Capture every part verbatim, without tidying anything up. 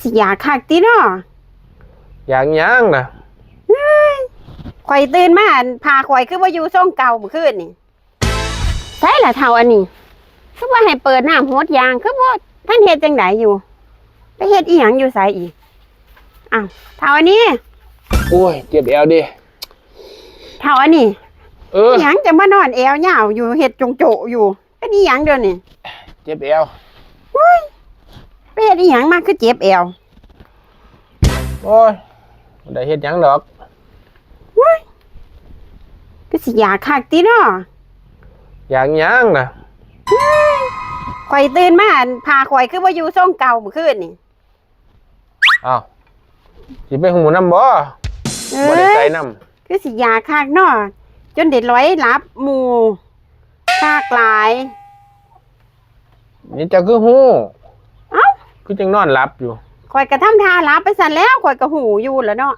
สิอยากคักติเนาะ อยากหยังน่ะ ข่อยตื่นมา อัน ผ้าข่อยคือบ่อยู่ทรงเก่ามื้อคืนนี่ ไสล่ะเฒ่าอันนี้ คือว่าให้เปิดน้ำหดยาง คือบ่ทันเฮ็ดจั่งใดอยู่ ไปเฮ็ดอีหยังอยู่ไสอีก อ้าว เฒ่าอันนี้ โอ้ย เจ็บแอวเด้ เฒ่าอันนี้ เออ อีหยังจะมานอนแอวยาวอยู่ เฮ็ดจงโจะอยู่ เป็นอีหยังเดี๋ยวนี้ เจ็บแอว โอ้ย ไปเฮ็ดอีหยังมาคือเจ็บแอว โอ้ย บ่ได้เฮ็ดหยังดอก โอ้ย คือสิอยากคักติเนาะ อยากหยังน่ะ ข่อยตื่นมา อัน ผ้าข่อยคือบ่อยู่ทรงเก่ามื้อคืนนี่ อ้าว สิไปฮู้นำบ่ เอ้ย บ่ได้ใส่นำ คือสิอยากคักเนาะ จนได้ลอยหลับหมู่ คักหลาย นี่เจ้าคือฮู้ เอ้า คือจั่งนอนหลับอยู่ ข่อยก็ทำท่าหลับไปซั่นแล้ว ข่อยก็ฮู้อยู่แล้วเนาะ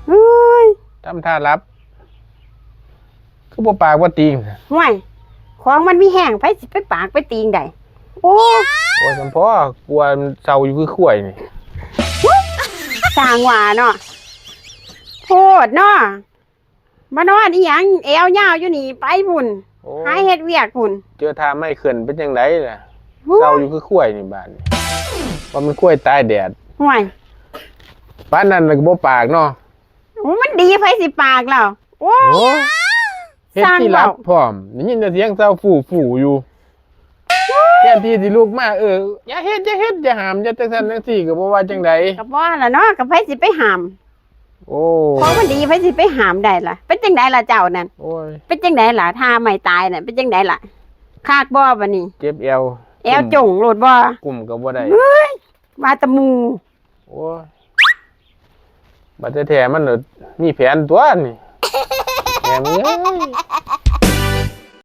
เฮ้ย ทำท่าหลับ คือบ่ปากบ่ติง ห่วย ของมันมีแฮง ไผสิไปปากไปติงได้ โอ้ โอ้ย สมพอกลัวมันเซาอยู่คือควายนี่ สร้างว่าเนาะ โพดเนาะ มานอนอีหยังแอวยาวอยู่นี่ ไปพุ้น โอ้ หาเฮ็ดเวียกพุ้น เจอท่าไม้ขึ้นเป็นจั่งใดล่ะ โอ้ เซาอยู่คือควายนี่บาดนี้ ว่ามันควายตายแดด ห่วย ปานนั้นน่ะก็บ่ปากเนาะ โอ้ มันดี ไผสิปากแล้ว โอ้ โอ้ เฮ็ด สร้าง ที่หลับ เว้า พร้อม ได้ยินแต่เสียงเซาฟู่ฟู่อยู่ แทนที่สิลุกมา เออ อย่าเฮ็ด อย่าเฮ็ด อย่าห้าม อย่าจั่งซั่นจั่งซี่ ก็บ่ว่าจั่งใด ก็บ่ล่ะเนาะ ก็ไผสิไปห้าม โอ้ ของมันดี ไผสิไปห้ามได้ล่ะ เป็นจั่งใดล่ะเจ้านั่น โอ้ย เป็นจั่งใดล่ะ ท่าไม้ตายน่ะ เป็นจั่งใดล่ะ คักบ่บัดนี้ เจ็บแอว แอวจ๋งโลดบ่ กุมก็บ่ได้ เฮ้ย ว่าแต่หมู่ โอ้ย บัดแท้ๆมันน่ะมีแผนตั๊วนี่ แม่มึงเอ้ย